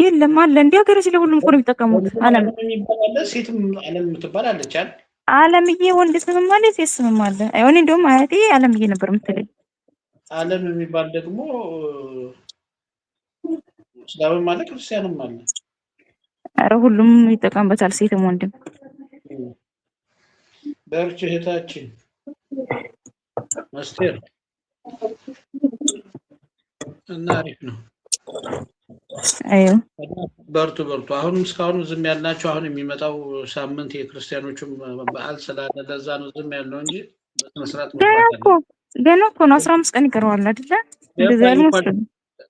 የለም አለ እንዲ ሀገራችን ላይ ሁሉም እኮ ነው የሚጠቀሙት። አለም ወንድም የሚባል አለ፣ ሴትም አለም የምትባል አለች አይደል? አለምዬ ወንድ ስምም አለ ሴት ስምም አለ። እኔ እንደውም አያቴ አለምዬ ነበር የምትለኝ። አለም የሚባል ደግሞ እስላምም አለ ክርስቲያንም አለ። ኧረ ሁሉም ይጠቀምበታል ሴትም ወንድም። በርቺ እህታችን አስቴር እና አሪፍ ነው። አዮ በርቱ በርቱ። አሁንም እስካሁን ዝም ያልናቸው አሁን የሚመጣው ሳምንት የክርስቲያኖቹም በዓል ስላለ ለዛ ነው ዝም ያልነው እንጂ በስነ ስርዓት ገና መግባት እኮ ገና እኮ ነው፣ 15 ቀን ይቀረዋል አይደለ? እንደዛ አለብን። ያልመስል እንኳን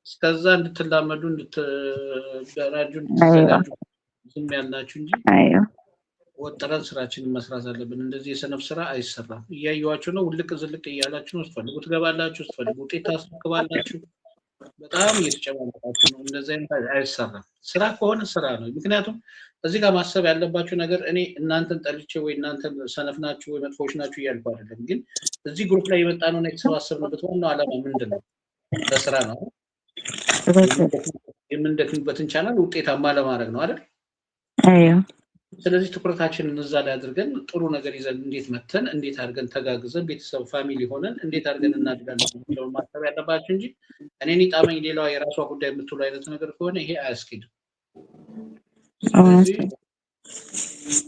እስከዛ እንድትላመዱ፣ እንድትደራጁ፣ እንድትዘጋጁ ዝም ያልናችሁ እንጂ አዮ ወጥረን ስራችንን መስራት አለብን። እንደዚህ የሰነፍ ስራ አይሰራም። እያየኋችሁ ነው። ውልቅ ዝልቅ እያላችሁ ነው። ስትፈልጉ ትገባላችሁ፣ ስትፈልጉ ውጤት ታስረክባላችሁ። በጣም እየተጨማለቃችሁ ነው። እንደዚህ አይነት አይሰራም። ስራ ከሆነ ስራ ነው። ምክንያቱም እዚህ ጋር ማሰብ ያለባችሁ ነገር እኔ እናንተን ጠልቼ ወይ እናንተን ሰነፍ ናችሁ ወይ መጥፎዎች ናችሁ እያልኩ አይደለም። ግን እዚህ group ላይ የመጣነውና የተሰባሰብንበት ዋናው ዓላማ ምንድን ነው? ለስራ ነው። የምንደክምበትን ቻናል ውጤታማ ለማድረግ ነው አይደል? አዮ ስለዚህ ትኩረታችንን እዛ ላይ አድርገን ጥሩ ነገር ይዘን እንዴት መተን እንዴት አድርገን ተጋግዘን ቤተሰብ family ሆነን እንዴት አድርገን እናድጋለን የሚለውን ማሰብ ያለባችሁ እንጂ እኔን ይጣመኝ ሌላዋ የራሷ ጉዳይ የምትሉ አይነት ነገር ከሆነ ይሄ አያስኬድም። ስለዚህ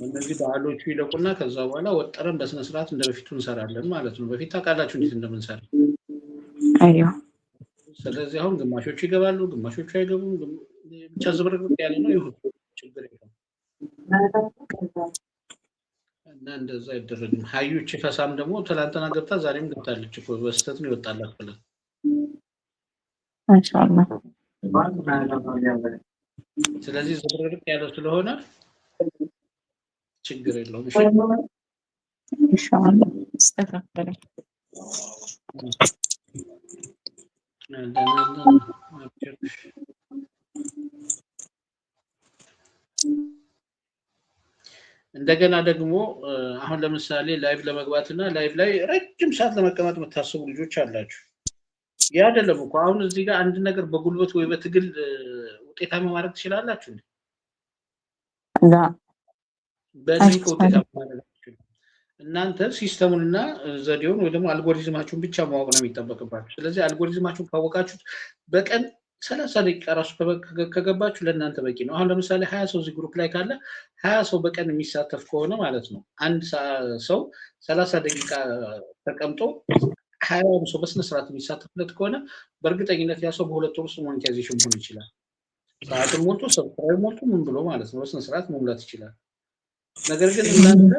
እነዚህ ባህሎቹ ይለቁና ከዛ በኋላ ወጠረን በስነ ስርዓት እንደ በፊቱ እንሰራለን ማለት ነው። በፊት ታውቃላችሁ እንዴት እንደምንሰራ። አዮ ስለዚህ አሁን ግማሾቹ ይገባሉ፣ ግማሾቹ አይገቡም። ብቻ ዝብርቅርቅ ያለ ነው። ይሁን፣ ችግር የለውም። እና እንደዛ አይደረግም። ሀዩች ፈሳም ደግሞ ትላንትና ገብታ ዛሬም ገብታለች እኮ፣ በስህተት ነው ይወጣላት ብለን። ማሻአላህ። ስለዚህ ዝብርቅርቅ ያለ ስለሆነ ችግር የለውም። እሺ። ኢንሻአላህ ይስተካከላል። ደህና ነን። አብሽር። እንደገና ደግሞ አሁን ለምሳሌ live ለመግባት እና live ላይ ረጅም ሰዓት ለመቀመጥ የምታስቡ ልጆች አላችሁ። ያ አይደለም እኮ። አሁን እዚህ ጋር አንድ ነገር በጉልበት ወይ በትግል ውጤታማ ማድረግ ትችላላችሁ እንዴ? ላ። በዚህ ውጤታማ ማድረግ አትችሉም። እናንተ system ኡንና ዘዴውን ወይ ደግሞ አልጎሪዝማችሁን ብቻ ማወቅ ነው የሚጠበቅባችሁ። ስለዚህ አልጎሪዝማችሁን ካወቃችሁት በቀን 30 ደቂቃ ራሱ ከገባችሁ ለእናንተ በቂ ነው። አሁን ለምሳሌ 20 ሰው እዚህ group ላይ ካለ፣ 20 ሰው በቀን የሚሳተፍ ከሆነ ማለት ነው፣ አንድ ሰው 30 ደቂቃ ተቀምጦ 20ውም ሰው በስነ ስርዓት የሚሳተፍለት ከሆነ በእርግጠኝነት ያ ሰው በ2 ወር ውስጥ monetization መሆን ይችላል። ሰዓቱን ሞልቶ፣ subscribe ሞልቶ፣ ምን ብሎ ማለት ነው፣ በስነ ስርዓት መሙላት ይችላል። ነገር ግን እናንተ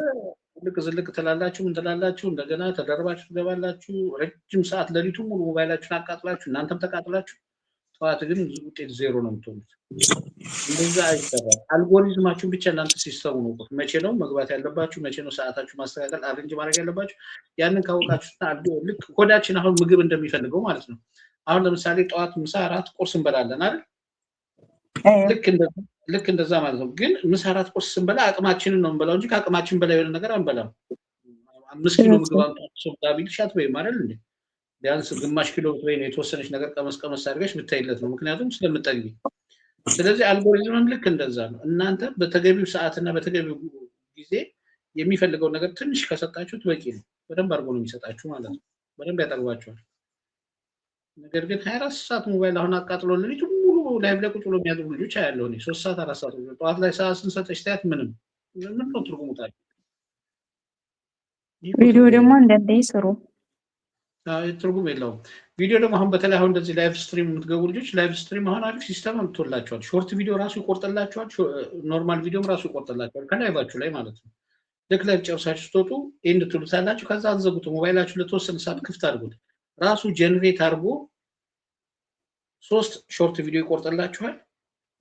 ዝልቅ ዝልቅ ትላላችሁ፣ ምን ትላላችሁ፣ እንደገና ተደርባችሁ ትገባላችሁ። ረጅም ሰዓት ሌሊቱን ሙሉ ሞባይላችሁን አቃጥላችሁ፣ እናንተም ተቃጥላችሁ፣ ጠዋት ግን ውጤት ዜሮ ነው የምትሆኑት። እንደዛ አይሰራም። አልጎሪዝማችሁን ብቻ እናንተ system ኡ ነው። መቼ ነው መግባት ያለባችሁ፣ መቼ ነው ሰዓታችሁ ማስተካከል arrange ማድረግ ያለባችሁ፣ ያንን ካወቃችሁትና ልክ ሆዳችን አሁን ምግብ እንደሚፈልገው ማለት ነው። አሁን ለምሳሌ ጠዋት፣ ምሳ፣ እራት፣ ቁርስ እንበላለን አይደል? ልክ እንደዛ ማለት ነው። ግን ምሳ፣ እራት፣ ቁርስ ስንበላ አቅማችንን ነው የምንበላው እንጂ ከአቅማችን በላይ የሆነ ነገር አንበላም። 5 ኪሎ ምግብ አምጥቶ ሰው ብላ ቢልሽ አትበይም አይደል እንዴ? ቢያንስ ግማሽ ኪሎ ብትበይ ነው፣ የተወሰነች ነገር ቀመስ ቀመስ አድርገሽ ብታይለት ነው። ምክንያቱም ስለምጠግቢ። ስለዚህ አልጎሪዝምም ልክ እንደዛ ነው። እናንተ በተገቢው ሰዓትና በተገቢው ጊዜ የሚፈልገውን ነገር ትንሽ ከሰጣችሁት በቂ ነው። በደንብ አድርጎ ነው የሚሰጣችሁ ማለት ነው። በደንብ ያጠግባችኋል። ነገር ግን 24 ሰዓት ሞባይል አሁን አቃጥሎ ሌሊቱን ሙሉ live ላይ ቁጭ ብሎ የሚያድሩ ልጆች አያለሁ እኔ። 3 ሰዓት፣ 4 ሰዓት ጠዋት ላይ ሰዓት ስንሰጠች ታያት ምንም ምን ነው ትርጉሙ ታዲያ? ይህ እኮ ቪዲዮ ትርጉም ደግሞ የለውም። አንዳንዴ ስሩ። አዎ፣ ትርጉም የለውም። ቪዲዮ ደግሞ አሁን በተለይ አሁን እንደዚህ live stream የምትገቡ ልጆች live stream አሁን አሪፍ system አምጥቶላቸዋል። Short ቪዲዮ ራሱ ይቆርጥላቸዋል። Normal ቪዲዮም ራሱ ይቆርጥላቸዋል ከ live ኣችሁ ላይ ማለት ነው። ልክ live ጨርሳችሁ ስትወጡ end ትሉታላችሁ። ከዛ አትዘጉት። ሞባይላችሁ ለተወሰነ ሰዓት ክፍት አድርጉት። ራሱ generate አድርጎ ሶስት short ቪዲዮ ይቆርጥላችኋል።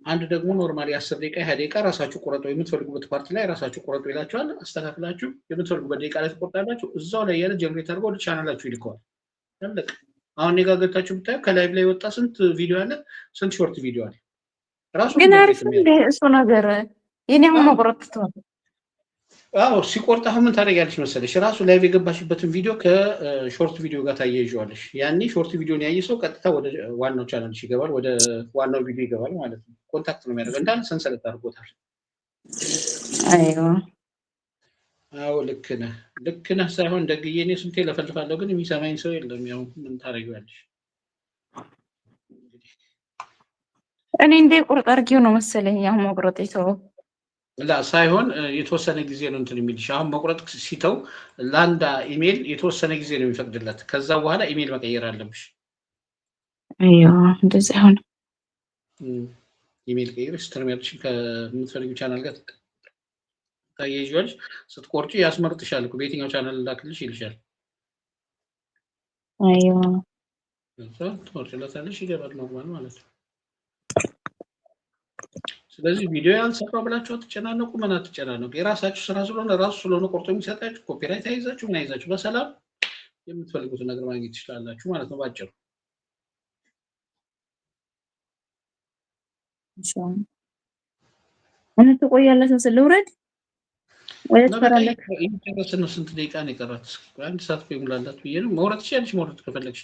አንድ ደግሞ normally 10 ደቂቃ፣ 20 ደቂቃ ራሳችሁ ቁረጡ፣ የምትፈልጉበት part ላይ ራሳችሁ ቁረጡ ይላችኋል። አስተካክላችሁ የምትፈልጉበት ደቂቃ ላይ ትቆርጣላችሁ። እዛው ላይ ያለ generate አድርጎ ወደ ቻናላችሁ ይልከዋል። አለቀ። አሁን እኔ ጋር ገብታችሁ ብታዩ ከ live ላይ የወጣ ስንት ቪዲዮ አለ፣ ስንት short ቪዲዮ አለ። ራሱ ግን generate አሪፍ እንደ የሚያደርግ እሱ ነገር የኔ አሁን አዎ። መቁረጥ ትቷል። አዎ፣ ሲቆርጥ አሁን ምን ታደርጊያለሽ መሰለሽ? ራሱ live የገባሽበትን ቪዲዮ ከ short video ጋር ታያይዣዋለሽ። ያኔ short video ን ያየ ሰው ቀጥታ ወደ ዋናው ቻናልሽ ይገባል፣ ወደ ዋናው ቪዲዮ ይገባል ማለት ነው። Contact ነው የሚያደርገው፣ እንዳለ ሰንሰለት አድርጎታል። አይዋ። አዎ፣ ልክ ነህ፣ ልክ ነህ ሳይሆን ደግዬ፣ እኔ ስንቴ ለፈልፋለሁ፣ ግን የሚሰማኝ ሰው የለም። ያው ምን ታደርጊዋለሽ? እኔ እንደ ቁርጥ አድርጌው ነው መሰለኝ አሁን መቁረጥ የተወው። ላ ሳይሆን የተወሰነ ጊዜ ነው እንትን የሚልሽ። አሁን መቁረጥ ሲተው ለአንድ ኢሜል የተወሰነ ጊዜ ነው የሚፈቅድለት። ከዛ በኋላ ኢሜል መቀየር አለብሽ። አይዋ፣ እንደዛ ሆነ። ኢሜል ቀይረሽ StreamYard ሽን ከምትፈልጊው ቻናል ጋር ታያይዣለሽ። ስትቆርጪ ያስመርጥሻል እኮ፣ በየትኛው ቻናል ላክልሽ ይልሻል። አይዋ። ከዛ ትመርጭለታለሽ፣ ይገባል normal ማለት ነው። ስለዚህ ቪዲዮ ያልሰራው ብላችሁ አትጨናነቁ፣ ምን አትጨናነቁ። የራሳችሁ ስራ ስለሆነ፣ ራሱ ስለሆነ ቆርጦ የሚሰጣችሁ፣ copyright አይዛችሁ ምን አይዛችሁ፣ በሰላም የምትፈልጉትን ነገር ማግኘት ትችላላችሁ ማለት ነው ባጭሩ። ኢንሻአላህ። እኔ ትቆያለህ መሰለኝ፣ ልውረድ ወይ እና በቃ ትፈራለህ? እየጨረስን ነው። ስንት ደቂቃ ነው የቀራት? እስኪ ቆይ፣ አንድ ሰዓት እኮ ይሙላላት ብዬ ነው። መውረድ ትችያለሽ፣ መውረድ ከፈለግሽ።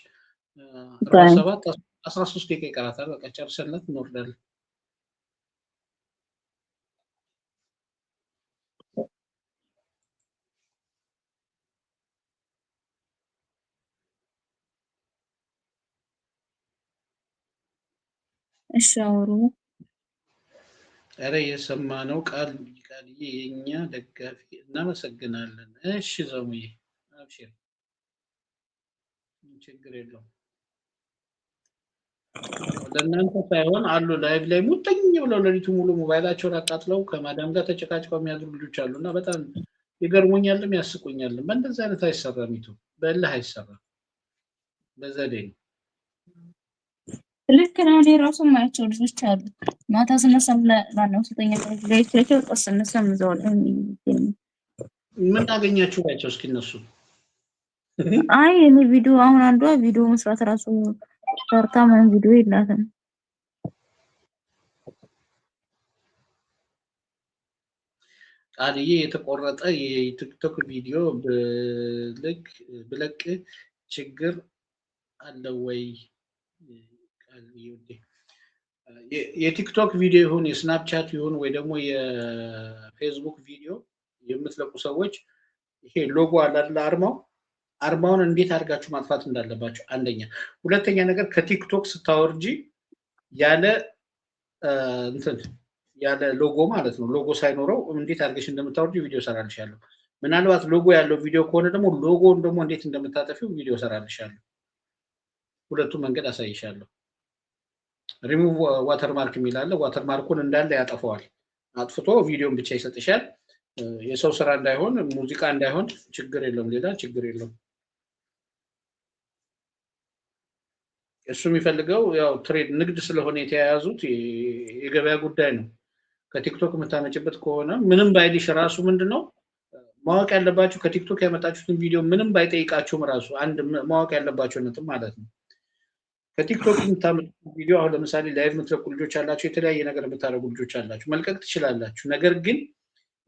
47፣ 13 ደቂቃ ይቀራታል። በቃ ጨርሰንላት እንወርዳለን። እሺ አውሩ። ኧረ የሰማነው ቃል ቃልዬ የኛ ደጋፊ እናመሰግናለን። እሺ ዘሙዬ አብሽር፣ ችግር የለውም። ለእናንተ ሳይሆን አሉ live ላይ ሙጥኝ ብለው ሌሊቱ ሙሉ ሞባይላቸውን አቃጥለው ከማዳም ጋር ተጨቃጭቀው የሚያድሩ ልጆች አሉ እና በጣም ይገርሙኛልም ያስቁኛልም። በእንደዚህ አይነት አይሰራም፣ YouTube በእልህ አይሰራም፣ በዘዴ ነው። ልክ ነው። እኔ ራሱ የማያቸው ልጆች አሉ። ማታ ስነሳ ማነው ስተኛ ላይቻቸው ጠዋት ስነሳ እዛው ላይ የሚገኙ። ምን አገኛችሁ ባቸው እስኪ እነሱ። አይ እኔ ቪዲዮ አሁን አንዷ ቪዲዮ መስራት ራሱ ሰርታ ምንም ቪዲዮ የላትም። ቃልዬ የተቆረጠ የቲክቶክ ቪዲዮ ብለቅ ችግር አለው ወይ? ቃልዬ ውዴ፣ የቲክቶክ ቪዲዮ ይሁን የስናፕቻት ይሁን ወይ ደግሞ የፌስቡክ ቪዲዮ የምትለቁ ሰዎች ይሄ ሎጎ አለ አይደል? አርማው፣ አርማውን እንዴት አድርጋችሁ ማጥፋት እንዳለባቸው አንደኛ። ሁለተኛ ነገር ከቲክቶክ ስታወርጂ ያለ እንትን ያለ ሎጎ ማለት ነው። ሎጎ ሳይኖረው እንዴት አድርገሽ እንደምታወርጂ ቪዲዮ ሰራልሻለሁ። ምናልባት ሎጎ ያለው ቪዲዮ ከሆነ ደግሞ ሎጎውን ደግሞ እንዴት እንደምታጠፊው ቪዲዮ ሰራልሻለሁ። ሁለቱም መንገድ አሳይሻለሁ። ሪሙቭ ዋተርማርክ የሚል አለ። watermark ኡን እንዳለ ያጠፈዋል። አጥፍቶ ቪዲዮን ብቻ ይሰጥሻል። የሰው ስራ እንዳይሆን፣ ሙዚቃ እንዳይሆን ችግር የለውም። ሌላ ችግር የለውም። እሱ የሚፈልገው ያው trade ንግድ ስለሆነ የተያያዙት የገበያ ጉዳይ ነው። ከቲክቶክ የምታመጭበት ከሆነ ምንም ባይልሽ ራሱ ምንድነው ማወቅ ያለባችሁ፣ ከቲክቶክ ያመጣችሁትን ቪዲዮ ምንም ባይጠይቃችሁም ራሱ አንድ ማወቅ ያለባቸው ነጥብ ማለት ነው። ከቲክቶክ የምታመጡት ቪዲዮ አሁን ለምሳሌ live የምትለቁ ልጆች አላችሁ፣ የተለያየ ነገር የምታደርጉ ልጆች አላችሁ፣ መልቀቅ ትችላላችሁ። ነገር ግን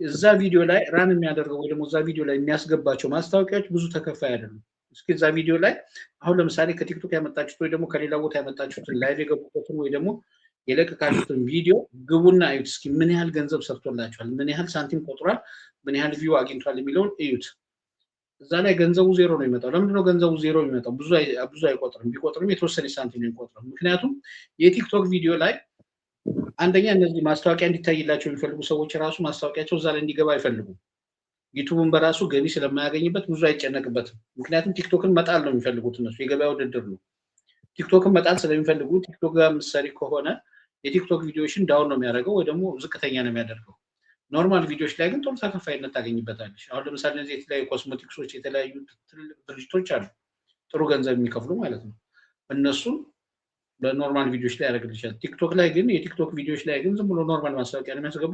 እዛ ቪዲዮ ላይ run የሚያደርገው ወይ ደግሞ እዛ ቪዲዮ ላይ የሚያስገባቸው ማስታወቂያዎች ብዙ ተከፋይ አይደሉም። እስኪ እዛ ቪዲዮ ላይ አሁን ለምሳሌ ከቲክቶክ ያመጣችሁት ወይ ደግሞ ከሌላ ቦታ ያመጣችሁትን live የገቡበትን ወይ ደግሞ የለቀቃችሁትን ቪዲዮ ግቡና እዩት። እስኪ ምን ያህል ገንዘብ ሰርቶላችኋል፣ ምን ያህል ሳንቲም ቆጥሯል፣ ምን ያህል view አግኝቷል የሚለውን እዩት። እዛ ላይ ገንዘቡ ዜሮ ነው የሚመጣው። ለምንድነው ገንዘቡ ዜሮ የሚመጣው? ብዙ አይቆጥርም። ቢቆጥርም የተወሰነ ሳንቲም ነው የሚቆጥረው። ምክንያቱም የቲክቶክ ቪዲዮ ላይ አንደኛ እነዚህ ማስታወቂያ እንዲታይላቸው የሚፈልጉ ሰዎች ራሱ ማስታወቂያቸው እዛ ላይ እንዲገባ አይፈልጉም። ዩቱብን በራሱ ገቢ ስለማያገኝበት ብዙ አይጨነቅበትም። ምክንያቱም ቲክቶክን መጣል ነው የሚፈልጉት እነሱ፣ የገበያ ውድድር ነው። ቲክቶክን መጣል ስለሚፈልጉ ቲክቶክ ጋር ምሰሪ ከሆነ የቲክቶክ ቪዲዮዎችን down ነው የሚያደርገው ወይ ደግሞ ዝቅተኛ ነው የሚያደርገው። Normal ቪዲዮዎች ላይ ግን ጥሩ ተከፋይነት ታገኝበታለሽ። አሁን ለምሳሌ እነዚህ የተለያዩ ኮስሞቲክሶች፣ የተለያዩ ትልልቅ ድርጅቶች አሉ፣ ጥሩ ገንዘብ የሚከፍሉ ማለት ነው። እነሱን በ normal ቪዲዮዎች ላይ ያደርግልሻል። ቲክቶክ ላይ ግን የቲክቶክ ቪዲዮዎች ላይ ግን ዝም ብሎ normal ማስታወቂያ ነው የሚያስገባው።